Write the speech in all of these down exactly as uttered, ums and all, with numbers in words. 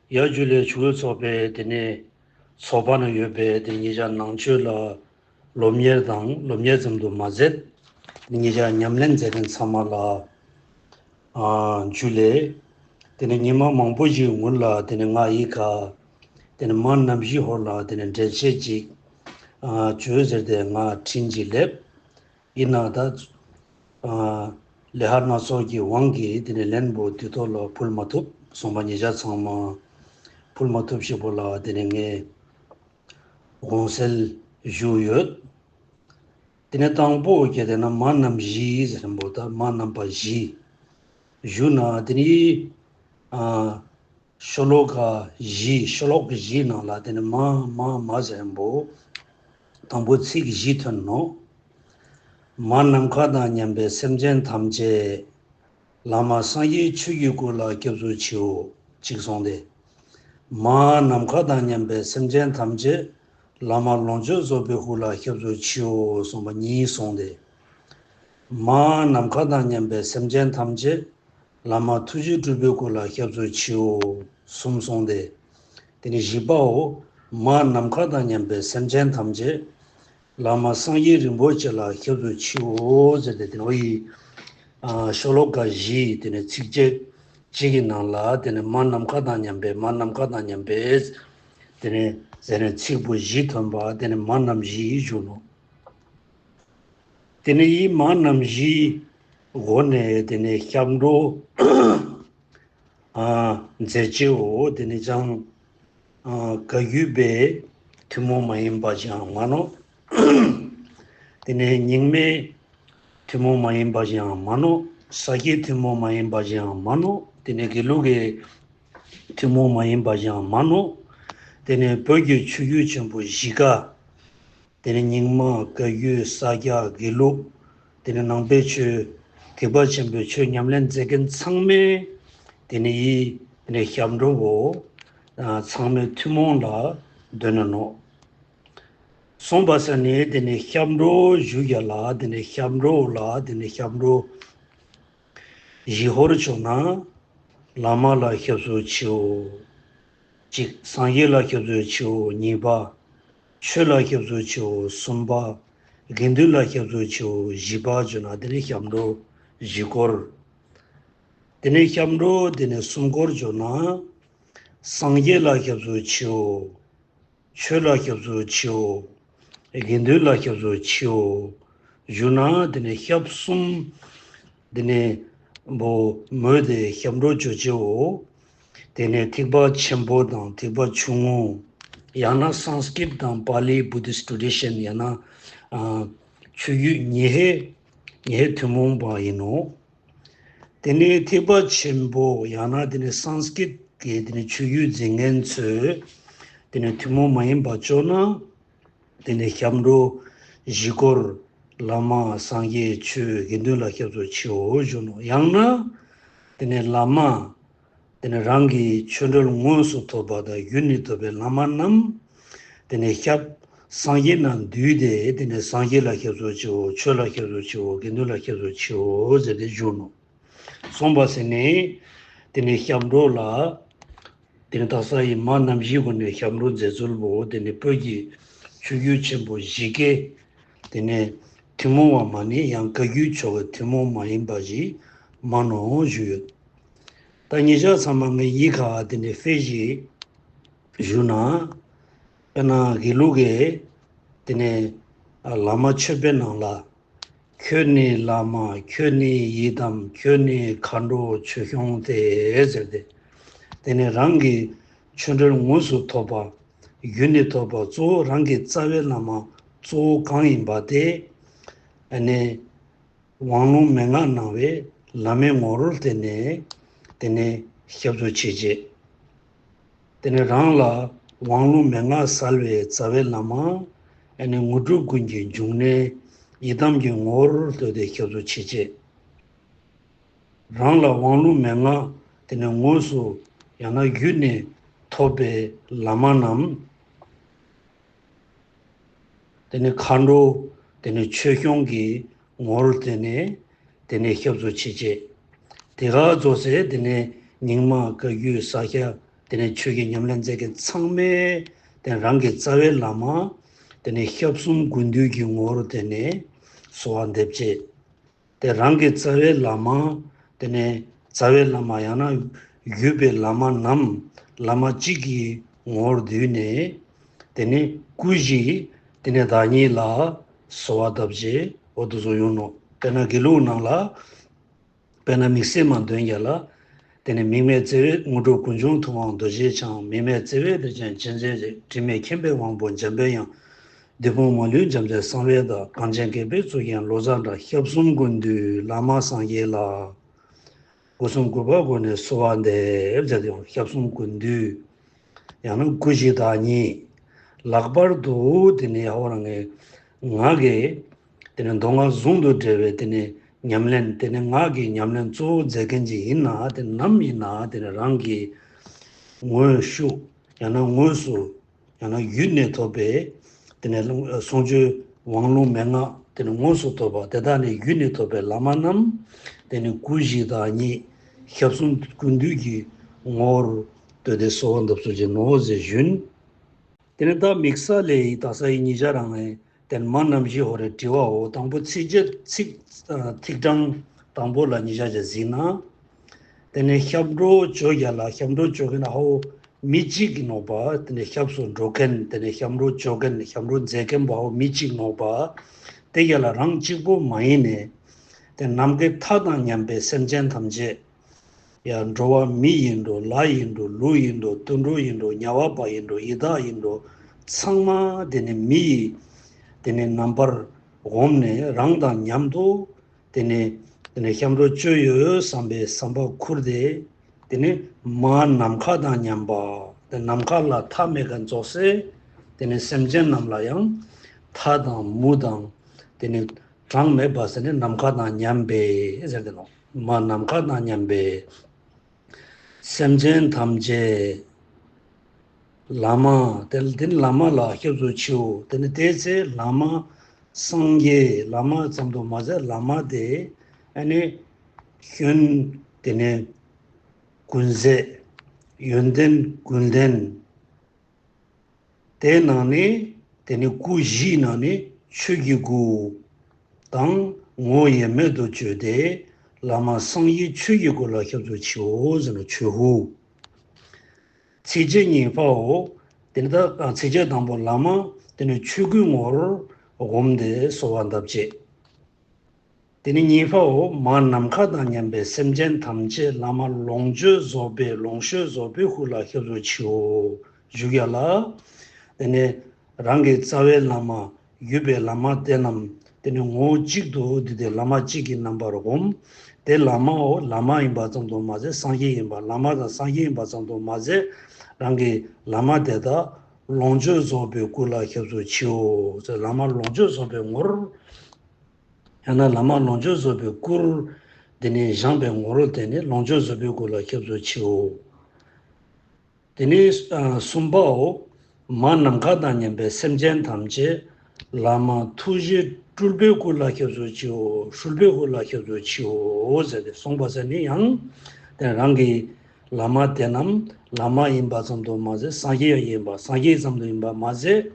ཡ་ཇུ་ལེ། ཆོས་ཚོགས་པའི་དེ་ནས་ཚོགས་པ་ནང་ཡོད་པའི་དེ་ཉེ་ཆར་ནང་ཆོས་ལ་སློབ་གཉེར་དང་སློབ་གཉེར་ཙམ་དུ་མ་ཟད། ཉེ་ཆར་ཉམས་ལེན་མཛད་མཁན་ཚང་མ་ལ་ཨ་ཇུ་ལེ། དེ་ནས་ཉི་མ་མང་པོ་ཞིག་སྔོན་ལ་དེ་ནས་ང་ཡི་ག་དེ་ནས་མ་ནམ་ཞིག་ཧོར་ལ་དེ་ནས་འགྲེལ་བཤད་ཅིག་ཨ་བྱོས་ཟེར་ཏེ་ང་འཕྲིན་ཅིག་སླེབས། ཡིན་ནའང་ད་ཨ་ལས་ཀ་སྣ་ཚོགས་ཀྱི་དབང་གིས་དེ་ནས་ལན་པོ་དུས་ཐོག་ལ་ཕུལ་མ་ཐུབ་སོང་པ། ཉེ་ཆར་ཚང་མ་ཕུལ་མ་ཐུབ་ཞེ་པོ་ལ་དེ་ནས་ངས་དགོངས་སེལ་ཞུས་ཡོད། དེ་ནས་དང་པོ་གལ་ཏེ་ན་མ་ནམ་ཞིག་ཟེར་མཁན་པོ་ད་མ་ནམ་པ་བཞི་ཞུས་ན་དེ་ནི་ཨ་ཤོ་ལོ་ཀ་བཞི། ཤོ་ལོ་ཀ་བཞིའི་ནང་ལ་དེ་ནི་མ་མ་མ་ཟེར་མཁན་པོ་དང་པོ་ཚིག་བཞི་ཐོན་ནོ། མ་ནམ་མཁའ་དང་མཉམ་པའི་སེམས་ཅན་ཐམས་ཅད་བླ་མ་སངས་རྒྱས་ཆོས་ཀྱི་སྐུ་ལ་སྐྱབས་སུ་མཆིའོ། གཅིག་སོང་སྟེ། མ་ནམ་མཁའ་དང་མཉམ་པའི་སེམས་ཅན་ཐམས་ཅད་བླ་མ་ལོངས་སྤྱོད་རྫོགས་པའི་སྐུ་ལ་སྐྱབས་སུ་མཆིའོ་གསུངས་པ་གཉིས་སོང་སྟེ། མ་ནམ་མཁའ་དང་མཉམ་པའི་སེམས་ཅན་ཐམས་ཅད་བླ་མ་ཐུགས་རྗེ་སྤྲུལ་པའི་སྐུ་ལ་སྐྱབས་སུ་མཆིའོ་གསུམ་སོང་སྟེ། དེ་ནི་བཞི་པའོ། མ་ནམ་མཁའ་དང་མཉམ་པའི་སེམས་ཅན་ཐམས་ཅད་བླ་མ་སངས་རྒྱས་རིན་པོ་ཆེ་ལ་སྐྱབས་སུ་མཆིའོ་ཟེར་ཏེ་དེ་ནི་འོ་ཡི་ཨ་ཤོ་ལོ་ཀ་བཞི་དེ་ནི་ཚིགས་བཅད་གཅིག་གི་ནང་ལ་དེ་ནི་མ་ནམ་མཁའ་དང་མཉམ་པའི་མ་ནམ་མཁའ་དང་མཉམ་པའི་དེ་ནི་ཟེར་ནས་ཚིག་པོ་བཞི་ཐོན་པ་དེ་ནི་མ་ནམ་བཞི་ཞུ་ནོ། དེ་ནས་ཡིད་མ་ནམ་བཞིའི་སྒོ་ནས་དེ་ནས་སྐྱབས་འགྲོ་ཨ་མཛད་ཅེའོ། དེ་ནས་ཀྱང་ཨ་བཀའ་བརྒྱུད་པའི་ཐུན་མོང་མ་ཡིན་པ་ཞིག་ཡང་མ་ནོ། དེ་ནས་རྙིང་མའི་ཐུན་མོང་མ་ཡིན་པ་ཞིག་ཡང་མ་ནོ། ས་སྐྱའི་ཐུན་མོང་མ་ཡིན་པ་ཞིག་ཡང་མ་ནོ། དེ་ནས་དགེ་ལུགས་ཀྱི་ཐུན་མོང་མ་ཡིན་པ་ཞིག་ཡང་མ་ནོ། དེ་ནས་བོད་ཀྱི་ཆོས་བརྒྱུད་ཆེན་པོ་བཞི་ཀ་དེ་ནས་རྙིང་མ། བཀའ་བརྒྱུད། ས་སྐྱ། དགེ་ལུགས། དེ་ནས་ནང་པའི་ཆོས། ཐེག་པ་ཆེན་པོའི་ཆོས་ཉམས་ལེན་མཛད་མཁན་ཚང་མས་དེ་ནས་ཡིད་དེ་ནས་སྐྱབས་འགྲོའོ། ཚང་མས་ཐུན་མོང་ལ་འདོན་ན་ནོ། གསུངས་པ་ས་ནས་དེ་ནས་སྐྱབས་འགྲོ་ཞུ་རྒྱུ་ལ་དེ་ནས་སྐྱབས་འགྲོ་ལ་དེ་ནས་སྐྱབས་འགྲོ། གཞི་ཧོར་བྱུང་ན་བླ་མ་ལ་སྐྱབས་སུ་མཆིའོ། གཅིག་སངས་རྒྱས་ལ་སྐྱབས་སུ་མཆིའོ། གཉིས་པ་ཆོས་ལ་སྐྱབས་སུ་མཆིའོ། གསུམ་པ་དགེ་འདུན་ལ་སྐྱབས་སུ་མཆིའོ། བཞི་པ་བརྗོད་ན་དེ་ནི་སྐྱབས་འགྲོ་བཞི་སྐོར། དེ་ནས་སྐྱབས་འགྲོ་དེ་ནས་གསུམ་སྐོར་བརྗོད་ན་སངས་རྒྱས་ལ་སྐྱབས་སུ་མཆིའོ། ཆོས་ལ་སྐྱབས་སུ་མཆིའོ། དགེ་འདུན་ལ་སྐྱབས་སུ་མཆིའོ་ཞུ་ན་དེ་ནས་སྐྱབས་གསུམ་དེ་ནས་བོ་མོས་དེ་སྐྱབས་འགྲོ་བརྗོད་ཅེའོ། དེ་ནས་ཐེག་པ་ཆེན་པོ་དང་ཐེག་པ་ཆུང་ངུ། ཡང་ན་སཾ་སྐྲྀཏ་དང་པཱ་ལི་Buddhist tradition ཡང་ན་ཨ་ཆོས་བརྒྱུད་ཉི་ཧེ་ཉི་ཧེ་ཐུན་མོང་པ་ཡིན་ནོ། དེ་ནས་ཐེག་པ་ཆེན་པོ་ཡང་ན་དེ་ནས་སཾ་སྐྲྀཏ་ཀྱི་དེ་ནས་ཆོས་བརྒྱུད་འཛིན་མཁན་ཚོས་དེ་ནས་ཐུན་མོང་མ་ཡིན་པ་བརྗོད་ན། དེ་ནས་སྐྱབས་འགྲོ་བཞི་སྐོར། བླ་མ། སངས་རྒྱས། ཆོས། དགེ་འདུན་ལ་སྐྱབས་སུ་མཆིའོ་ཞུ་ནོ། ཡང་ན་དེ་ནས་བླ་མ། དེ་ནས་རང་གི་ཆོ་འཕྲུལ་དངོས་སུ་ཐོབ་པ་དང་བརྒྱུད་ནས་ཐོབ་པའི་བླ་མ་རྣམས་དེ་ནས་སྐྱབས་སངས་རྒྱས་རྣམས་འདུས་ཏེ་དེ་ནས་སངས་རྒྱས་ལ་སྐྱབས་སུ་མཆིའོ། ཆོས་ལ་སྐྱབས་སུ་མཆིའོ། དགེ་འདུན་ལ་སྐྱབས་སུ་མཆིའོ་ཟེར་ཏེ་ཞུ་ནོ། གསུངས་པ་ཟེར་ནས་དེ་ནས་སྐྱབས་འགྲོ་ལ། དེ་ནས་དག་ས་ཡི་མ་ནམ་བཞིའི་སྒོ་ནས་སྐྱབས་འགྲོ་མཛད་ཚུལ་བོ་དེ་ནས་བོད་ཀྱི་ཆོས་བརྒྱུད་ཆེན་པོ་བཞི་ཀའི་དེ་ནས་ཐུན་མོང་བ་མ་ནི་ཡང་བཀའ་བརྒྱུད་ཆོ་ག་ཐུན་མོང་མ་ཡིན་པ་ཞིག་མ་ནོ་ཞུ་ཡོད། ད་ཉེ་ཆར་ཚང་མ་ངའི་ཡིག་ཁ་དེ་ནས་ཕེ་ཞིག་ཞུ་ན། དཔེར་ན་དགེ་ལུགས་ཀྱི་དེ་ནས་བླ་མ་མཆོད་པའི་ནང་ལ། ཁྱོད་ནི་བླ་མ། ཁྱོད་ནི་ཡི་དམ། ཁྱོད་ནི་མཁའ་འགྲོ་ཆོས་སྐྱོང་སྟེ་ཟེར་ཏེ། དེ་ནས་རང་གི་ཆོ་འཕྲུལ་དངོས་སུ་ཐོབ་པ། བརྒྱུད་ནས་ཐོབ་པ་གཙོ་བོ་རང་གི་རྩ་བའི་བླ་མ་གཙོ་བོ་གང་ཡིན་པ་དེ། ཨ་ནི་དབང་ལུང་མན་ངག་གནང་བའི་བླ་མའི་ངོ་བོར་བསྟེན་ནས་དེ་ནས་སྐྱབས་སུ་མཆི་བྱེད། དེ་ནས་རང་ལ་དབང་ལུང་མན་ངག་གསལ་བའི་རྩ་བའི་བླ་མ། ཨ་ནི་དངོས་གྲུབ་ཀུན་གྱི་འབྱུང་གནས་ཡི་དམ་གྱི་ངོ་བོར་ལྟོས་ཏེ་སྐྱབས་སུ་མཆི་བྱེད། རང་ལ་དབང་ལུང་མན་ངག་དེ་ནས་དངོས་སུ་ཡང་ན་བརྒྱུད་ནས་ཐོབ་པའི་བླ་མ་རྣམས། དེ་ནས་མཁའ་འགྲོ། དེ་ནས་ཆོས་སྐྱོང་གི་ངོར་དེ་ནས་དེ་ནས་སྐྱབས་སུ་མཆི་བྱེད། དེ་ག་རྫོགས་ཚེ་དེ་ནས་རྙིང་མ་བཀའ་བརྒྱུད་ས་སྐྱ་ དེ་ནས་ཆོས་ཀྱི་ཉམས་ལེན་མཛད་མཁན་ཚང་མས་དེ་རང་གི་རྩ་བའི་བླ་མ་དེ་ནས་སྐྱབས་གསུམ་ཀུན་འདུས་ཀྱི་ངོ་བོར་དེ་ནས་གསོལ་བ་འདེབས་བྱས། དེ་རང་གི་རྩ་བའི་བླ་མ། དེ་ནས་རྩ་བའི་བླ་མ་ཡང་ན་བརྒྱུད་པའི་བླ་མ་རྣམས་བླ་མ་གཅིག་གི་ངོ་བོར་བསྡུས་ནས། དེ་ནས་སྐུ་བཞི་དེ་ནས་བདག་ཉིད་ལ་གསོལ་བ་བཏབ་རྗེས་འོ་དེ་ཚོ་ཡོང་ནོ། དཔེར་ན་དགེ་ལུགས་ནང་ལ། དཔེར་ན་དམིགས་བསལ་མ་འདོན་རྒྱ་ལ། དེ་ནས་དམིགས་མེད་བརྩེ་བས་དངོས་གྲུབ་ཀུན་འབྱུང་ཐུབ་དབང་རྡོ་རྗེ་འཆང་། དམིགས་མེད་བརྩེ་བས་བདེ་ཆེན་མཁྱེན་བརྩེ་ཆེ། དྲི་མེད་མཁྱེན་པའི་དབང་པོ་འཇམ་པའི་དབྱངས། བདུད་དཔུང་མ་ལུས་འཇོམས་མཛད་གསང་བའི་བདག། གངས་ཅན་བསྐལ་པའི་གཙུག་རྒྱན་ལོ་ཙཱ་འདྲ། སྐྱབས་གསུམ་ཀུན་འདུས་བླ་མ་སངས་རྒྱས་ལ། སྒོ་གསུམ་གུས་པ་སྒོ་ནས་གསོལ་བ་འདེབས་མཛད་དེ། སྐྱབས་གསུམ་ཀུན་འདུས། ཡང་ན་སྐུ་བཞི་བདག་ཉིད། ལྷག་པར་དུ་དེ་ནས་ཧ་བ་རང་གི་ངག་གི་དེ་ནས་མདོ་སྔགས་ཟུང་དུ་འབྲེལ་བའི་དེ་ནས་ཉམས་ལེན། དེ་ནས་ངག་གི་ཉམས་ལེན་གཙོ་བོ་མཛད་མཁན་ཅིག་ཡིན་ན། དེ་ནམ་ཡིན་ན་དེ་ནས་རང་གི་དངོས་ཤུགས་ཡང་ན་དངོས་སུ་ཡང་ན་བརྒྱུད་ནས་ཐོབ་པའི་དེ་ནས་གསུང་ཆོས་དབང་ལུང་མན་ངག་དེ་ནས་དངོས་སུ་ཐོབ་པ་དེ་དག་ནས་བརྒྱུད་ནས་ཐོབ་པའི་བླ་མ་རྣམས་དེ་ནས་སྐུ་བཞི་བདག་ཉིད་སྐྱབས་གསུམ་ཀུན་འདུས་ཀྱི་ངོ་བོར་བསྡུས་ཏེ་གསོལ་བ་འདེབས་སོ་ཅེས་ནོ་ཞེས་ཞུས། དེ་ནས་ད་དམིགས་བསལ་ལས་ཡི་དྭགས་ས་ཡི་ཉིས་ཆ་རང་ངས་དེ་ནས་མ་རྣམ་བཞི་ཧོ་རེ་དྲི་བའོ། དང་པོ་ཚིགས་བཅད་ཚིག་ཨ་ཐིག་གྲངས་དང་པོ་ལ་ཉིས་ཆ་ཅེས་གཟིགས་ན། དེ་ནས་སྐྱབས་འགྲོ་བཅོ་བརྒྱད་ལ་སྐྱབས་འགྲོ་བཅོ་མཁན་ཧ་བོ་མི་གཅིག་གི་ནོག་པ། དེ་ནས་སྐྱབས་སུ་འགྲོ་མཁན་དེ་ནས་སྐྱབས་འགྲོ་བཅོ་མཁན་སྐྱབས་འགྲོ་མཛད་མཁན་པ་ཧོ་མི་གཅིག་ནོག་པ། དེ་རྒྱ་ལ་རང་གཅིག་པོ་མ་ཡིན་ནས་དེ་ནམ་མཁའི་མཐའ་དང་མཉམ་པའི་སེམས་ཅན་ཐམས་ཅད། ཡང་འགྲོ་བ་མི་ཡིན་འགྲོ། ལྷ་ཡིན་འགྲོ། ཀླུ་ཡིན་འགྲོ། དུད་འགྲོ་ཡིན་འགྲོ། དམྱལ་བ་པ་ཡིན་འགྲོ། ཡི་དྭགས་ཡིན་འགྲོ། ཚང་མ་དེ་ནི་མི་ཡི་དེ་ནི་རྣམ་པར་བསྒོམས་ནས་རང་དང་མཉམ་དུ་དེ་ནི་དེ་ནི་སྐྱབས་འགྲོ་བཅོ་ཡོད་བསམ་པའི་བསམ་པ་ཁུར་ཏེ། དེ་ནི་མ་ནམ་མཁའ་དང་མཉམ་པ། དེ་ནམ་མཁའ་ལ་མཐའ་མེད་མཁན་རྫོགས་སེ། དེ་ནི་སེམས་ཅན་རྣམས་ལ་ཡང་མཐའ་དང་མུ་དང་དེ་ནི་གྲངས་མེད་པ་ཟེར་ནས་ནམ་མཁའ་དང་མཉམ་པའི་ཟེར་ཏེ་ནོ། མ་ནམ་མཁའ་དང་མཉམ་པའི་སེམས་ཅན་ཐམས་ཅད་བླ་མ། དེ་དེ་ནི་བླ་མ་ལ་སྐྱབས་སུ་མཆིའོ། དེ་ནི་དེའི་ཚེ་བླ་མ་སངས་རྒྱས། བླ་མ་ཙམ་དུ་མ་ཟད་བླ་མ་དེ་ཨ་ནི་སྐྱོན་དེ་ནི་ཀུན་ཟད། ཡོན་ཏན་ཀུན་ལྡན། དེའི་ནང་ནས་དེ་ནི་སྐུ་བཞིའི་ནང་ནས་ཆོས་ཀྱི་སྐུ་དང་ངོ་བོ་དབྱེར་མེད་དུ་བརྗོད་དེ། བླ་མ་སངས་རྒྱས་ཆོས་ཀྱི་སྐུ་ལ་སྐྱབས་སུ་མཆིའོ་ཟེར་ན་ཆོས་སྐུ། ཚིགས་བཅད་གཉིས་པའོ། དེ་ནི་ད་ཚིགས་བཅད་དང་པོ་བླ་མ་དེ་ནི་ཆོས་སྐུའི་ངོ་བོར་བསྒོམས་ཏེ་གསོལ་བ་འདེབས་བྱེད། དེ་ནི་གཉིས་པའོ། མ་ནམ་མཁའ་དང་མཉམ་པའི་སེམས་ཅན་ཐམས་ཅད་བླ་མ་ལོངས་སྤྱོད་རྫོགས་པའི་ལོངས་སྤྱོད་རྫོགས་པའི་སྐུ་ལ་སྐྱབས་སུ་མཆིའོ། བཞུགས་ཡ་ལ། དེ་ནི་རང་གི་རྩ་བའི་བླ་མ་བརྒྱུད་པའི་བླ་མ་དེ་རྣམས་དེ་ནི་ངོ་བོ་གཅིག་ཏུ་བསྡུས་ཏེ་བླ་མ་གཅིག་གི་རྣམ་པར་བསྒོམ། དེ་བླ་མའོ་བླ་མ་ཡིན་པ་ཙམ་དུ་མ་ཟད་སངས་རྒྱས་ཡིན་པ། བླ་མ་དང་སངས་རྒྱས་ཡིན་པ་ཙམ་དུ་མ་ཟད་རང་གི་བླ་མ་དེ་དག་ལོངས་སྤྱོད་རྫོགས་པའི་སྐུ་ལ་སྐྱབས་སུ་མཆིའོ། བླ་མ་ལོངས་སྤྱོད་རྫོགས་པའི་ངོར། ཡང་ན་བླ་མ་ལོངས་སྤྱོད་རྫོགས་པའི་སྐུར་དེ་ནས་བཞེངས་པའི་ངོ་བོར་དེ་ནས་ལོངས་སྤྱོད་རྫོགས་པའི་སྐུ་ལ་སྐྱབས་སུ་མཆིའོ། དེ་ནས་ཨ་གསུམ་པའོ། མ་ནམ་མཁའ་དང་མཉམ་པའི་སེམས་ཅན་ཐམས་ཅད་བླ་མ་ཐུགས་རྗེ་སྤྲུལ་པའི་སྐུ་ལ་སྐྱབས་སུ་མཆིའོ། སྤྲུལ་པའི་སྐུ་ལ་སྐྱབས་སུ་མཆིའོ་ཟེར་ཏེ་གསུངས་པ་ཟེར་ནི་ཡང་དེ་རང་གི་བླ་མ་དེ་རྣམས་བླ་མ་ཡིན་པ་ཙམ་དུ་མ་ཟད་སངས་རྒྱས་ཡང་ཡིན་པ། སངས་རྒྱས་ཙམ་དུ་ཡིན་པ་མ་ཟད་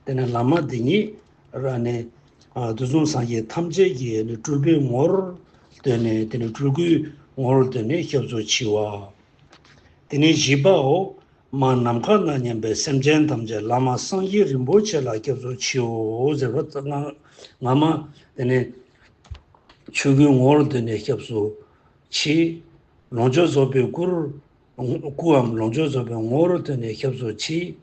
དེ་ནས་བླ་མ་དེ་ཉིད་ར་ནས་ཨ་དུས་གསུམ་སངས་རྒྱས་ཐམས་ཅད་ཀྱི་ནི་སྤྲུལ་པའི་ངོར་སྟོན་ནས་དེ་ནས་སྤྲུལ་སྐུའི་ངོར་སྟོན་ནས་སྐྱབས་སུ་མཆི་བ། དེ་ནས་བཞི་པའོ། མ་ནམ་མཁའ་དང་མཉམ་པའི་སེམས་ཅན་ཐམས་ཅད་བླ་མ་སངས་རྒྱས་རིན་པོ་ཆེ་ལ་སྐྱབས་སུ་མཆིའོ་ཟེར་བ། སྔ་སྔ་མ་དེ་ནས་ཆོས་སྐུའི་ངོ་བོར་སྟོན་ནས་སྐྱབས་སུ་མཆི། ལོངས་སྤྱོད་རྫོགས་པའི་སྐུར་སྐུའམ་ལོངས་སྤྱོད་རྫོགས་པའི་ངོ་བོར་སྟོན་ནས་སྐྱབས་སུ་མཆི།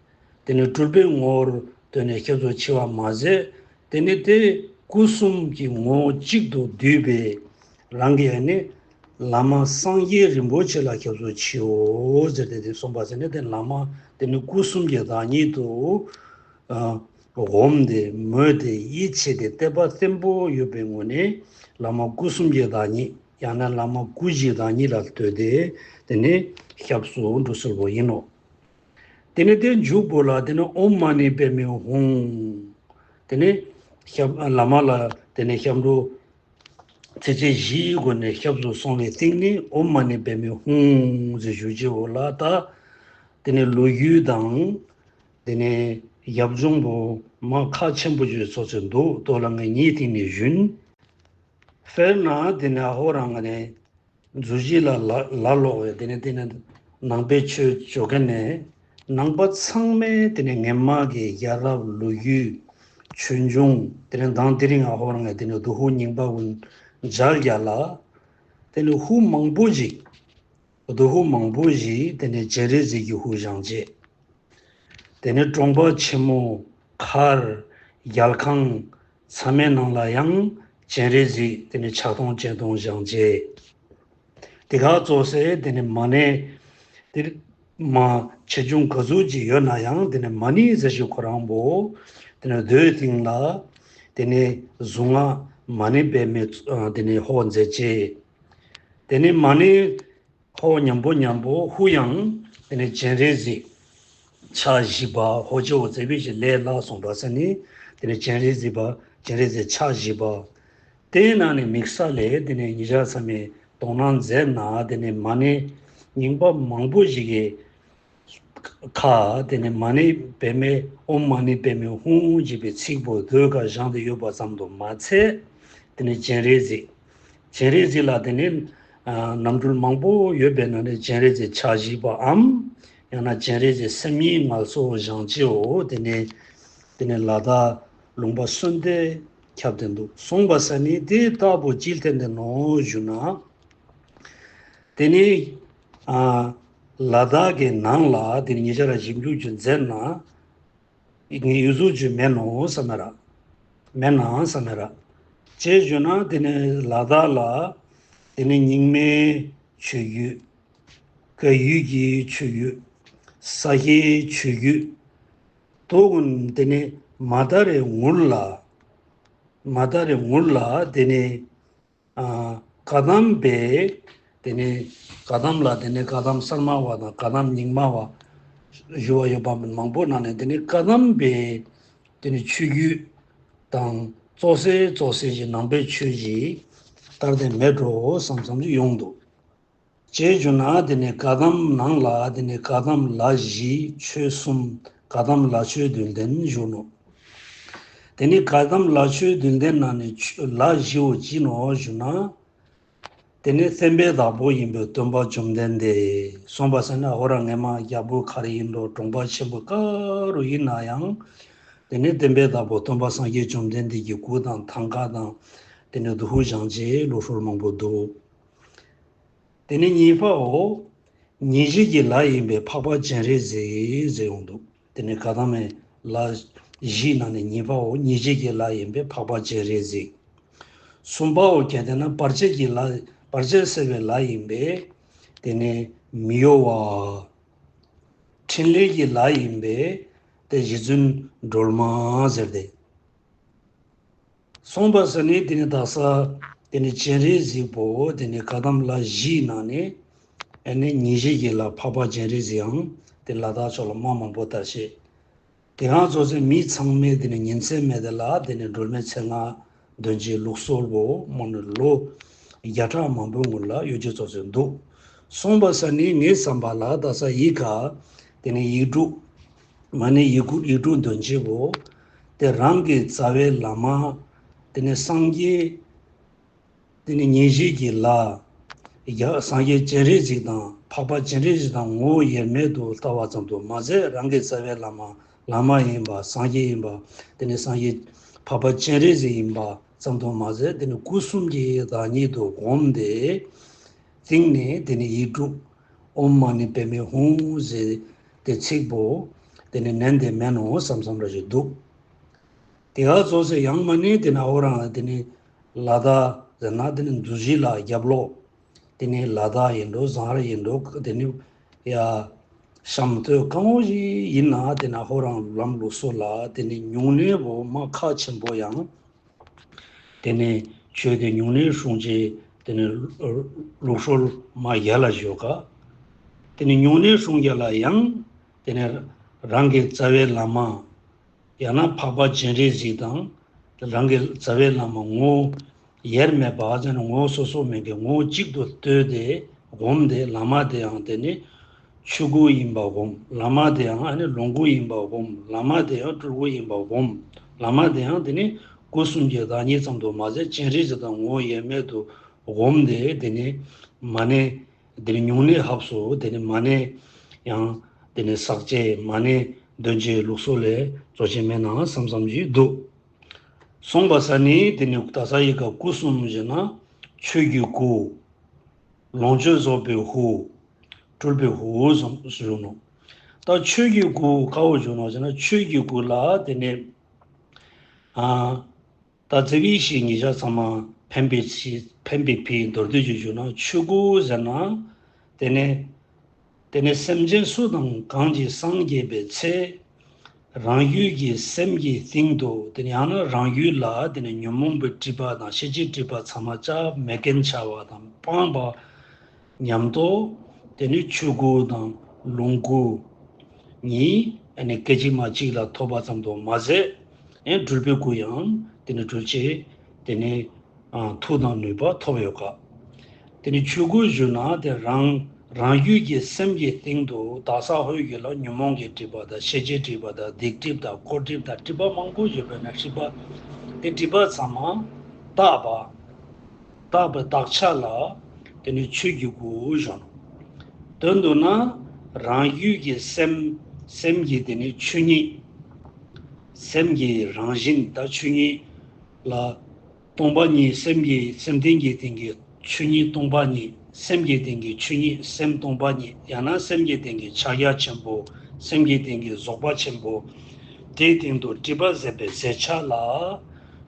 དེ་ནས་སྤྲུལ་པའི་ངོ་བོར་སྟོན་ནས་སྐྱབས་སུ་མཆི་བ་མ་ཟད། དེ་ནས་དེ་སྐུ་གསུམ་གྱི་ངོ་བོ་གཅིག་ཏུ་བསྡུས་པའི་རང་གི་ཨ་ནི་བླ་མ་སངས་རྒྱས་རིན་པོ་ཆེ་ལ་སྐྱབས་སུ་མཆིའོ་ཟེར་ཏེ་དེ་གསུངས་པ་ཟེར་ནས་དེ་བླ་མ་དེ་ནི་སྐུ་གསུམ་གྱི་བདག་ཉིད་དུ་ཨ་བསྒོམས་ཏེ་མོས་ཏེ་ཡིད་ཆེས་ཏེ་དད་པ་བརྟན་པོ་ཡོད་པའི་ངོས་ནས་བླ་མ་སྐུ་གསུམ་གྱི་བདག་ཉིད་ཡང་ན་བླ་མ་སྐུ་བཞིའི་བདག་ཉིད་ལ་བསྟོད་དེ་དེ་ནི་སྐྱབས་སུ་འགྲོ་གསོལ་བ་ཡིན་ནོ། དེ་ནས་དེ་མཇུག་པོ་ལ་དེ་ནས་ཨོཾ་མ་ཎི་པདྨེ་ཧཱུྃ། དེ་ནས་སྐྱབས་བླ་མ་ལ་དེ་ནས་སྐྱབས་འགྲོ་ཚིགས་བཅད་བཞིའི་སྒོ་ནས་སྐྱབས་སུ་སོང་བའི་སྟེང་ནས་ཨོཾ་མ་ཎི་པདྨེ་ཧཱུྃ་ཟེར་ཞུ་རྗེས་འོ་ལ་ད་ དེ་ནས་ལོ་རྒྱུས་དང་། དེ་ནས་ཡབ་ལྗོངས་པོ་མ་ཁག་ཆེན་པོ་ཅིག་ཚོ་ཚོད་འདུག་དོ་ལ་ངས་ཉིད་ཐིང་ནས་ཞུན། དཔེར་ན་དེ་ནས་ཨ་ཧོ་རང་ངས་ནས་མཛོད་བཞི་ལ་ལ་ལ་ལོག་བས་དེ་ནས་དེ་ནས་ནང་པའི་ཆོས་བཅོ་མཁན་ནས་ནང་པ་ཚང་མས་དེ་ནས་ངན་མ་གི་ཡ་རབས་ལོ་རྒྱུས་ཆོས་འབྱུང་དེ་ནས་མདང་དེ་རིང་ཨ་ཧོ་རང་ངས་དེ་ནས་དུ་ཧུ་རྙིང་པ་ཀུན་མཇལ་རྒྱ་ལ། དེ་ནས་ཧུ་མང་པོ་ཞིག་དུ་ཧུ་མང་པོ་ཞིག་དེ་ནས་སྤྱན་རས་གཟིགས་ཀྱི་ཧུ་བཞེངས་བྱས། དེ་ནས་གྲོང་པ་ཆེན་མོ་མཁར་རྒྱལ་ཁང་ཚང་མའི་ནང་ལ་ཡང་སྤྱན་རས་གཟིགས་དེ་ནས་ཕྱག་སྟོང་སྤྱན་སྟོང་བཞེངས་བྱས། དེ་ག་ཙོགས་སེ་དེ་ནས་མ་ཎི་དེ་མ་ཆེ་ཆུང་ག་ཚོད་ཅིག་ཡོད་ན་ཡང་དེ་ནས་མ་ཎི་ཟེར་ཞིག་ཁོ་རང་པོ་དེ་ནས་རྡོའི་སྟེང་ལ་དེ་ནས་གཟུངས་སྔགས་མ་ཎི་པདྨའི་དེ་ནས་ཧོ་མཛད་བྱས། དེ་ནས་མ་ཎི་ཧོ་མཉམ་པོ་མཉམ་པོ་ཧུ་ཡང་དེ་ནས་སྤྱན་རས་གཟིགས་ཕྱག་བཞི་པ་ཧོ་ཅེ་ཧོ་ཙེ་བི་ཞིག་ལས་སླ་སོང་བ་ས་ནི་དེ་ནས་སྤྱན་རས་གཟིགས་པ་སྤྱན་རས་གཟིགས་ཕྱག་བཞི་པ། དེའི་ནང་ནས་དམིགས་བསལ་ལས་དེ་ནས་ཉེ་ཆར་ཚང་མས་དོ་སྣང་མཛད་ན་དེ་ནས་མ་ཎི་རྙིང་པ་མང་པོ་ཞིག་གི་ཁ་དེ་ནས་མ་ཎི་པདྨའི་ཨོཾ་མ་ཎི་པདྨེ་ཧཱུྃ་ཅེས་པའི་ཚིག་པོ་རྡོའི་ཁ་བཞེངས་ཏེ་ཡོད་པ་ཙམ་དུ་མ་ཚད། དེ་ནས་སྤྱན་རས་གཟིགས། སྤྱན་རས་གཟིགས་ལ་དེ་ནས་ཨ་རྣམ་འགྲེལ་མང་པོ་ཡོད་པའི་ནང་ནས་སྤྱན་རས་གཟིགས་ཕྱག་བཞི་པའམ། ཡང་ན་སྤྱན་རས་གཟིགས་སེམས་ཉིད་ངལ་གསོ་བཞེངས་བྱའོ། དེ་ནས་དེ་ནས་ལ་དྭགས་ལུང་པ་གསོན་ཏེ་ཁྱབ་སྟེ་འདུག་གསུངས་པ་ས་ནི་དེ་ལྟ་བུ་ཅི་ལྟར་འདི་ནོ་ཞུ་ན། དེ་ནི་ཨ་ལ་དྭགས་ཀྱི་ནང་ལ་དེ་ནི་ཉེ་ཆར་ཞིབ་འཇུག་ཅིག་མཛད་ན་ངས་ཡུལ་ཟུར་ཅིག་མེད་ནོ་བསམ་མེད་ར། མེད་ན་བསམ་མེད་ར། ཅེས་བརྗོད་ན་དེ་ནི་ལ་དྭགས་ལ་དེ་ནི་རྙིང་མའི་ཆོས་བརྒྱུད། བཀའ་བརྒྱུད་ཀྱི་ཆོས་བརྒྱུད། ས་སྐྱའི་ཆོས་བརྒྱུད། དོ་ཀུན་དེ་ནི་མ་དར་རེ་ངུར་ལ། མ་དར་རེ་ངུར་ལ་དེ་ནི་ཨ་བཀའ་གདམས་པའི་དེ་ནི་བཀའ་གདམས་ལ་དེ་ནི་བཀའ་གདམས་གསར་མ་བ་དང་བཀའ་གདམས་རྙིང་མ་བ་ཞུ་བ་ཡོད་པ་མང་པོ་ནང་ནས་དེ་ནི་བཀའ་གདམས་པའི་དེ་ནི་ཆོས་བརྒྱུད་དང་ཙོག་སེ་ཙོག་སེ་ཞིག་ནང་པའི་ཆོས་ཞིག་ལྟར་དེ་མེད་འགྲོ་བསམ་བསམ་ཞིག་ཡོང་འདུག་ཅེས་བརྗོད་ན་དེ་ནི་བཀའ་གདམས་ནང་ལ་དེ་ནི་བཀའ་གདམས་ལ་བཞི་ཆོས་གསུམ་བཀའ་གདམས་ལ་ཆོས་བདུན་ལྡན་བཞུགས་ནོ། དེ་ནི་བཀའ་གདམས་ལ་ཆོས་བདུན་ལྡན་ནང་ནས་ཆོས་ལ་བཞི་བོ་ཅི་ནོ་ཞུ་ན། དེ་ནི་བསྟན་པའི་བདག་པོ་ཡིན་པའི་སྟོན་པ་བཅོམ་ལྡན་འདས་གསུངས་པ་ས་ནི་ཨ་ཧོ་ར་ངེ་མ་རྒྱལ་པོ་ག་རེ་ཡིན་འགྲོ་གྲོང་པ་ཆེན་པོ་ག་རུ་ཡིན་ན་ཡང་། དེ་ནི་བསྟན་པའི་བདག་པོ་སྟོན་པ་སངས་རྒྱས་བཅོམ་ལྡན་འདས་ཀྱི་སྐུ་དང་ཐང་ཀ་དང་། དེ་ནི་དུ་ཧུ་བཞེངས་བྱས་ལུགས་སྲོལ་མང་པོ་འདུག་དེ་ནས་གཉིས་པའོ། ཉེར་བཞི་གི་ལྷ་ཡིན་པའི་འཕགས་པ་སྤྱན་རས་གཟིགས་ཟེར་ཡོང་འདུག་དེ་ནས་བཀའ་གདམས་ལ་བཞིའི་ནང་ནས་གཉིས་པའོ་ཉེར་བཞི་གི་ལྷ་ཡིན་པའི་འཕགས་པ་སྤྱན་རས་གཟིགས། གསུམ་པའོ་གལ་ཏེ་ན་བར་ཆད་ཀྱི་ལྷ་བར་ཆད་སེལ་བའི་ལྷ་ཡིན་པས་དེ་ནས་མི་གཡོ་བ། ཕྲིན་ལས་ཀྱི་ལྷ་ཡིན་པས་དེ་རྗེ་བཙུན་སྒྲོལ་མ་ཟེར་ཏེ། གསུངས་པ་ས་ནི་དེ་ནི་དག་ས་དེ་ནི་སྤྱན་རས་གཟིགས་པོ་དེ་ནི་བཀའ་གདམས་ལ་བཞིའི་ནང་ནས་ཨ་ནི་ཉེར་བཞི་གི་ལྷ་འཕགས་པ་སྤྱན་རས་གཟིགས་ཡང་དེ་ལ་དྭགས་ཕྱོགས་ལ་མ་མང་པོ་དར་ཤེས། དེ་གང་ཚོ་ཚེ་མི་ཚང་མས་དེ་ནི་ཉིན་མཚན་མེད་དེ་ལ་དེ་ནི་སྒྲོལ་མའི་མཚན་སྔགས་འདོན་གྱི་ལུགས་སྲོལ་བོ་མོ་ནི་ལོ་བརྒྱ་ཕྲག་མང་པོའི་སྔོན་ལ་ཡོད་ཀྱི་ཚོ་ཚེ་འདུག་གསུངས་པ་ས་ནི་ངའི་བསམ་པ་ལ་དག་ས་ཡི་ག་དེ་ནི་ཡིག་དྲུག་མ་ནི་ཡིག་དྲུག་ཡིག་དྲུག་འདོན་བྱེད་པོ། དེ་རང་གི་རྩ་བའི་བླ་མ། དེ་ནི་སངས་རྒྱས། དེ་ནི་ཉེར་བཞི་གི་ལྷ། ཡ་སངས་རྒྱས་སྤྱན་རས་གཟིགས་དང་འཕགས་པ་སྤྱན་རས་གཟིགས་དང་ངོ་བོ་དབྱེར་མེད་དུ་ལྟ་བ་ཙམ་དུ་མ་ཟད་རང་གི་རྩ་བའི་བླ་མ་བླ་མ་ཡིན་པ་སངས་རྒྱས་ཡིན་པ། དེ་ནི་སངས་རྒྱས་འཕགས་པ་སྤྱན་རས་གཟིགས་ཡིན་པ་ཙམ་དུ་མ་ཟད་དེ་ནི་སྐུ་གསུམ་གྱི་བདག་ཉིད་དུ་བསྒོམས་ཏེ། སྟེང་ནས་དེ་ནི་ཡིག་དྲུག་ཨོཾ་མ་ཎི་པདྨེ་ཧཱུྃ་ཟེར་ཏེ་ཚིག་པོ་དེ་ནི་ནན་ཏེ་མེད་ནོ་བསམ་བསམ་ར་ཞིག་འདུག་དེ་ག་ཚོ་ཚེ་ཡང་མ་ནི་དེ་ནི་ཨོ་རང་དེ་ནི་ལ་དྭགས་ཟེར་ན་དེ་ནི་འདུ་བཞི་ལ་རྒྱབ་ལོགས་དེ་ནི་ལ་དྭགས་ཡིན་འགྲོ་ཟངས་རི་ཡིན་འགྲོ་དེ་ནི་ཡ་ཤམ་སྟོད་གང་བོ་ཞིག་ཡིན་ན་དེ་ནི་ཨོ་རང་ལམ་ལུགས་སྲོལ་ལ་དེ་ནི་ཉུང་གནས་བོ་མ་ཁག་ཆེན་པོ་ཡང་། དེ་ནས་ཆོས་དེ་ཉུང་གནས་སྲུང་བྱེད་དེ་ནས་ལུགས་སྲོལ་མ་ཡལ་ལ་བཞོ་ག་དེ་ནས་ཉུང་གནས་སྲུང་རྒྱ་ལ་ཡང་དེ་ནས་རང་གི་རྩ་བའི་བླ་མ་ཡང་ན་འཕགས་པ་སྤྱན་རས་གཟིགས་དང་རང་གི་རྩ་བའི་བླ་མ་ངོ་བོ་དབྱེར་མེད་པ་ཟེར་ན་ངོ་བོ་སོ་སོ་མེད་མཁན་ངོ་བོ་གཅིག་ཏུ་ལྟོས་ཏེ་བསྒོམས་ཏེ་བླ་མ་དེ་ཡང་དེ་ནས་ ཆོས་སྐུ་ཡིན་པ་སྒོམ། བླ་མ་དེ་ཡང་ཨ་ནི་ལོངས་སྐུ་ཡིན་པ་སྒོམ། བླ་མ་དེ་ཡང་སྤྲུལ་སྐུ་ཡིན་པ་སྒོམ། བླ་མ་དེ་ཡང་དེ་ནི་སྐུ་གསུམ་གྱི་བདག་ཉིད་ཙམ་དུ་མ་ཟད་སྤྱན་རས་གཟིགས་དང་ངོ་བོ་དབྱེར་མེད་དུ་སྒོམ་སྟེ། དེ་ནི་མ་ཎི་དེ་ནི་སྨྱུང་གནས་ཕབ་སོ། དེ་ནི་མ་ཎི་ཡང་དེ་ནི་ཟག་བཅས་མ་ཎི་འདོན་བྱེད་ལུགས་སྲོལ་ལས་རྫོགས་བྱེད་མེད་ན་བསམ་བསམ་ཞིག་འདུག། གསུངས་པ་ས་ནི་དེ་ནི་ད་ས་ཡི་ག་སྐུ་གསུམ་ཞེ་ན་ཆོས་ཀྱི་སྐུ། ལོངས་སྤྱོད་རྫོགས་པའི་ཧུ། སྤྲུལ་པའི་ཧུ་ཟེར་ཞུ་ནོ། ད་ཆོས་ཀྱི་སྐུ་ག་བོ་ཞུ་ནོ་ཟེར་ན། ཆོས་ཀྱི་སྐུ་ལ་དེ་ནི་ཨ་ད་ཙི་བི་ཤི་ཉི་ཤ་ཚང་མ་ཕན་པའི་ཕན་པའི་ཕི་མདོར་བསྡུས་ཀྱི་ཞུ་ན། ཆོས་སྐུ་ཟེར་ན་དེ་ནི་དེ་ནི་སེམས་ཅན་སུ་དང་གང་གིས་སངས་རྒྱས་པའི་ཚེ། རང་རྒྱུད་ཀྱི་སེམས་ཀྱི་སྟེང་དུ། དེ་ནི་ཡང་ན་རང་རྒྱུད་ལ་དེ་ནི་ཉོན་མོངས་པའི་སྒྲིབ་པ་དང་ཤེས་བྱའི་སྒྲིབ་པ་ཚང་མ་ཅག་མེད་མཁན་བྱ་བ་དང་སྤངས་པ་མཉམ་དུ། དེ་ནི་ཆོས་སྐུ་དང་ལོངས་སྐུ་གཉིས་ཨ་ནི་སྐད་ཅིག་མ་གཅིག་ལ་ཐོབ་པ་ཙམ་དུ་མ་ཟད། ཨེ་སྤྲུལ་པའི་སྐུ་ཡང་དེ་ནི་སྤྲུལ་བྱེད་དེ་ནི་མཐུ་དང་ནུས་པ་ཐོབ་ཡོད་ག། དེ་ནི་ཆོས་སྐུ་ཞུ་ན་དེ་རང་རང་རྒྱུད་ཀྱི་སེམས་ཀྱི་སྟེང་དུ་དག་ས་ཧོད་ཀྱི་ལ་ཉོན་མོངས་ཀྱི་སྒྲིབ་པ་དང་ཤེས་བྱའི་སྒྲིབ་པ་དང་སྡིག་སྒྲིབ་དང་དཀོར་སྒྲིབ་དང་སྒྲིབ་པ་མང་པོ་ཡོད་པས་ན། སྒྲིབ་པ་དེ་སྒྲིབ་པ་ཚང་མ་དག་པ་དག་པའི་དག་ཆ་ལ་དེ་ནི་ཆོས་ཀྱི་སྐུ་ཞུ་ནོ། དོན་དུ་ན་རང་རྒྱུད་ཀྱི་སེམས་སེམས་ཀྱི་དེ་ནི་ཆོས་ཉིད། སེམས་ཀྱི་རང་བཞིན་དང་ཆོས་ཉིད་ལ། སྟོང་པ་ཉིད། སེམས་ཀྱི་སེམས་སྟེང་གི་སྟེང་གི་ཆོས་ཉིད་སྟོང་པ་ཉིད། སེམས་ཀྱི་སྟེང་གི་ཆོས་ཉིད་སེམས་སྟོང་པ་ཉིད། ཡང་ན་སེམས་ཀྱི་སྟེང་གི་ཕྱག་རྒྱ་ཆེན་པོ། སེམས་ཀྱི་སྟེང་གི་རྫོགས་པ་ཆེན་པོ། དེའི་སྟེང་དུ་སྒྲིབ་པ་ཟད་པའི་ཟད་ཆ་ལ་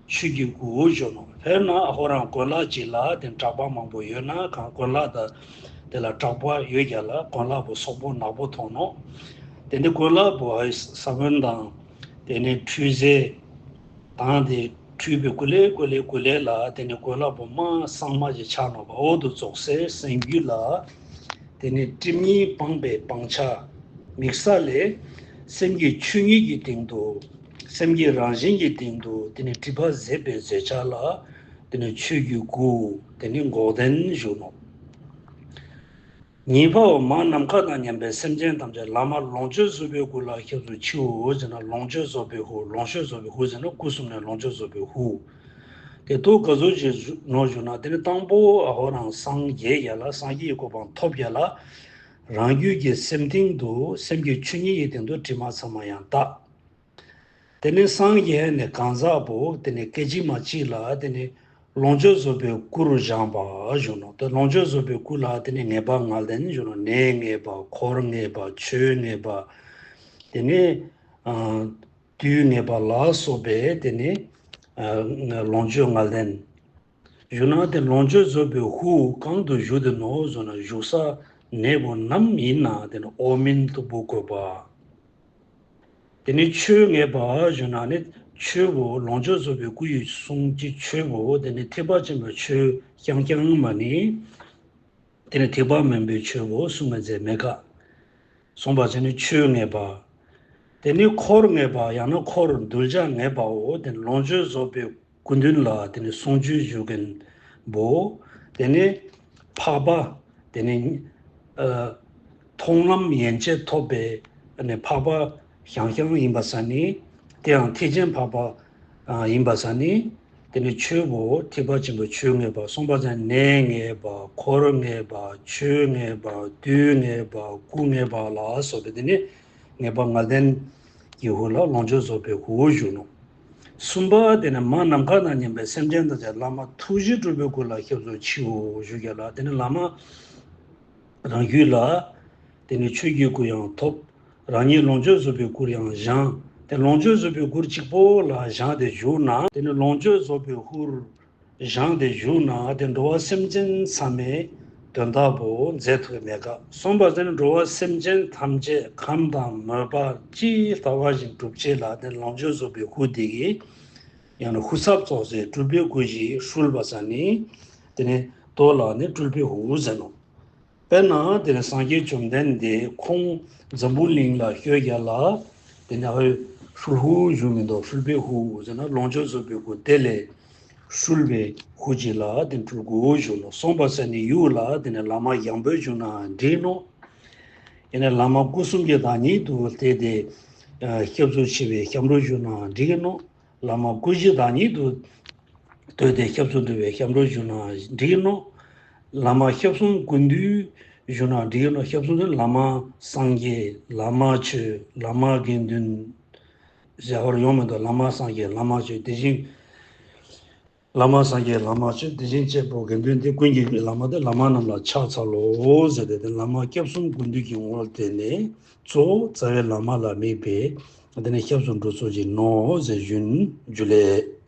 ཆོས་ཀྱི་སྐུ་ཞུ་ནོ། དཔེར་ན་ཨ་ཧོ་རང་གོན་ལག་ཅིག་ལ་དེ་གྲགས་པ་མང་པོ་ཡོད་ན། གང་གོན་ལག་དང་དེ་ལ་གྲགས་པ་ཡོད་ཀྱང་ལ་གོན་ལག་པོ་སོག་པོ་ནག་པོ་མཐོང་ནོ། དེ་ནི་གོན་ལག་པོ་ཨ་ས་བོན་དང་དེ་ནི་འཁྲུད་རྫས་དང་དེ་འཁྲུད་པའི་ཀུ་ལེ་ཀུ་ལེ་ཀུ་ལེ་ལ་དེ་ནི་གོན་ལག་པོ་མ་གཙང་མ་ཞིག་ཆགས་ནོ་བ། འོ་དུ་རྫོགས་སའི་སེམས་རྒྱུད་ལ་དེ་ནི་སྒྲིབ་གཉིས་སྤངས་པའི་སྤང་བྱ་དམིགས་བསལ་ལས་སེམས་ཀྱི་ཆོས་ཉིད་ཀྱི་སྟེང་དུ། སེམས་ཀྱི་རང་བཞིན་གྱི་སྟེང་དུ་དེ་ནི་སྒྲིབ་པ་ཟད་པའི་ཟད་བྱ་ལ་དེ་ནི་ཆོས་ཀྱི་སྐུ་དེ་ནི་འགོག་བདེན་ཞུ་ནོ། ཉེས་པའོ། མ་ནམ་མཁའ་དང་མཉམ་པའི་སེམས་ཅན་ཐམས་ཅད་བླ་མ་ལོངས་སྤྱོད་རྫོགས་པའི་སྐུ་ལ་སྐྱབས་སུ་མཆིའོ་ཟེར་ན། ལོངས་སྤྱོད་རྫོགས་པའི་ཧུ། ལོངས་སྤྱོད་རྫོགས་པའི་ཧུ་ཟེར་ན་སྐུ་གསུམ་ནས་ལོངས་སྤྱོད་རྫོགས་པའི་ཧུ། དེ་དུ་ག་ཚོད་ཅིག་ནོ་ཞུ་ན། དེ་ནི་དང་པོ་ཨ་ཧོ་རང་སངས་རྒྱས་ཀྱང་ལ། སངས་རྒྱས་ཀྱི་གོ་འཕང་ཐོབ་ཀྱང་ལ། རང་རྒྱུད་ཀྱི་སེམས་སྟེང་དུ་སེམས་ཀྱི་ཆོས་ཉིད་ཀྱི་སྟེང་དུ་དྲི་མ་ཚང་མ་ཡང་དག། དེ་ནས་སངས་རྒྱས་ནས་གང་ཟག་པོ་དེ་ནས་སྐད་ཅིག་མ་གཅིག་ལ་དེ་ནས་ལོངས་སྤྱོད་རྫོགས་པའི་སྐུ་རུ་བཞེངས་པ་ཞུ་ནོ། དེ་ལོངས་སྤྱོད་རྫོགས་པའི་སྐུ་ལ་དེ་ནས་ངེས་པ་ལྔ་ལྡན་ཞུ་ནོ། གནས་ངེས་པ། འཁོར་ངེས་པ། ཆོས་ངེས་པ། དེ་ནས་ཨ་དུས་ངེས་པ་ལ་སོགས་པའི་དེ་ནས་ཨ་ལོངས་སྤྱོད་ལྔ་ལྡན། ཞུ་ན་དེ་ལོངས་སྤྱོད་རྫོགས་པའི་ཧུ་གང་དུ་བཞུགས་ཏེ་ནོ་ཟེར་ན། བཞུགས་ས་གནས་པོ་ནམ་ཡིན་ན་དེ་ནི་འོག་མིན་སྟུག་པོ་བཀོད་པ། དེ་ནི་ཆོས་ངེས་པ་ཞུ་ན་ནི་ཆོས་པོ་ལོངས་སྤྱོད་རྫོགས་པའི་སྐུ་ཡི་གསུང་གི་ཆོས་པོ་དེ་ནི་ཐེག་པ་ཆེན་པོའི་ཆོས་རྐྱང་རྐྱང་མ་ནི། དེ་ནི་ཐེག་པ་དམན་པའི་ཆོས་པོ་གསུང་མི་མཛད་མེད་ག། གསུངས་པ་ཅན་ནི་ཆོས་ངེས་པ། དེ་ནི་འཁོར་ངེས་པ་ཡང་ན་འཁོར་གདུལ་བྱ་ངེས་པའོ། དེ་ནི་ལོངས་སྤྱོད་རྫོགས་པའི་སྐུ་མདུན་ལ་དེ་ནི་གསུང་ཆོས་ཞུ་མཁན་པོ། དེ་ནི་འཕགས་པ། དེ་ནི་ཨ་མཐོང་ལམ་ཡན་ཆད་ཐོབ་པའི་ཨ་ནི་འཕགས་པ་རྐྱང་རྐྱང་ཡིན་པ་ས་ནི། དེ་ཡང་ཐེག་ཆེན་འཕགས་པ་ཨ་ཡིན་པ་ས་ནི། དེ་ནི་ཆོས་པོ་ཐེག་པ་ཆེན་པོའི་ཆོས་ངེས་པ། གསུངས་པ་ཅན་གནས་ངེས་པ། འཁོར་ངེས་པ། ཆོས་ངེས་པ། དུས་ངེས་པ། སྐུ་ངེས་པ་ལ་སོགས་པའི་དེ་ནི་ངེས་པ་ལྔ་ལྡན་གྱི་ཧུ་ལ་ལོངས་སྤྱོད་རྫོགས་པའི་ཧུ་ཞུ་ནོ། གསུམ་པ་དེ་ནི་མ་ནམ་མཁའ་དང་མཉམ་པའི་སེམས་ཅན་དག་ཀྱང་བླ་མ་ཐུགས་རྗེ་སྤྲུལ་པའི་སྐུ་ལ་སྐྱབས་སུ་མཆིའོ་ཞུ་རྒྱུ་ལ། དེ་ནི་བླ་མ་རང་རྒྱུད་ལ་དེ་ནི་ཆོས་ཀྱི་སྐུ་ཡང་ཐོབ། རང་ཉིད་ལོངས་སྤྱོད་རྫོགས་པའི་སྐུར་ཡང་བཞེངས། དེ་ལོངས་སྤྱོད་རྫོགས་པའི་སྐུར་གཅིག་པོ་ལ་བཞེངས་ཏེ་བཞུགས་ན། དེ་ནི་ལོངས་སྤྱོད་རྫོགས་པའི་ཧུར་བཞེངས་ཏེ་བཞུགས་ན་དེ་འགྲོ་བ་སེམས་ཅན་ཚང་མའི་དོན་དག་པོ་མཛད་ཐུབ་མེད་ག། གསུངས་པ་ཟེར་ན་འགྲོ་བ་སེམས་ཅན་ཐམས་ཅད་ཁམས་དང་མོས་པ་ཇི་ལྟ་བ་བཞིན་སྒྲུབ་བྱེད་ལ་དེ་ལོངས་སྤྱོད་རྫོགས་པའི་ཧུར་དེ་གིས་ཡང་ན་ཧུར་ཚབ་ཙོགས་སེ་སྤྲུལ་པའི་སྐུ་ཞིག་ཧྲུལ་བ་ས་ནི། དེ་ནི་དོ་ལ་ནི་སྤྲུལ་པའི་ཧུར་ཟེར་ནོ། དཔེར་ན་དེ་ནི་སངས་རྒྱས་བཅོམ་ལྡན་འདས་ཁོང་འཛམ་བུ་གླིང་ལ་བསྐྱོད་རྒྱ་ལ། དེ་ནི་ཨ་ཧོས་ཧྲུལ་ཧུ་བཞུགས་མི་འདུག། ཧྲུལ་པའི་ཧུ་ཟེར་ན་ལོངས་སྤྱོད་རྫོགས་པའི་སྐུ་དེ་ལས་ཧྲུལ་པའི་ཧུ་ཅིག་ལ་དེ་སྤྲུལ་སྐུ་བཞུགས་ནོ། གསུངས་པ་ཟེར་ནི་ཡུལ་ལ་དེ་ནི་བླ་མ་ཡང་པོས་བཞུགས་ན་འགྲིག་ནོ། ཡིན་ན་བླ་མ་སྐུ་གསུམ་གྱི་བདག་ཉིད་དུ་བལྟས་ཏེ་ཨ་སྐྱབས་སུ་མཆི་བའི་སྐྱབས་འགྲོ་ཞུ་ན་འགྲིག་གི་ནོ། བླ་མ་སྐུ་བཞིའི་བདག་ཉིད་དུ་བལྟས་ཏེ་སྐྱབས་སུ་འགྲོ་བའི་སྐྱབས་འགྲོ་ཞུ་ན་འགྲིག་གི་ནོ། བླ་མ་སྐྱབས་གསུམ་ཀུན་འདུས་ཞུ་ན་འགྲིག་གི་ནོ། སྐྱབས་གསུམ་དུ་བླ་མ་སངས་རྒྱས། བླ་མ་ཆོས། བླ་མ་དགེ་འདུན། ཟེར་བར་ཡོང་མི་འདུག་བླ་མ་སངས་རྒྱས། བླ་མ་ཆོས། དེ་བཞིན། བླ་མ་སངས་རྒྱས། བླ་མ་ཆོས། དེ་བཞིན་གཅེར་བུ་དགེ་འདུན་ཏེ། ཀུན་གྱི་བླ་མ་སྟེ་བླ་མ་རྣམས་ལ་ཕྱག་འཚལ་ལོ་ཟེར་ཏེ། དེ་བླ་མ་སྐྱབས་གསུམ་ཀུན་འདུས་ཀྱི་ངོ་བོར་བསྟན་ནས་གཙོ་བོ་རྩ་བའི་བླ་མ་ལ་དམིགས་པའི་དེ་ནས་སྐྱབས་སུ་འགྲོ་ཚུལ་གྱི་ནོ་ཟེར་ཞུ་རྒྱུ་ལས།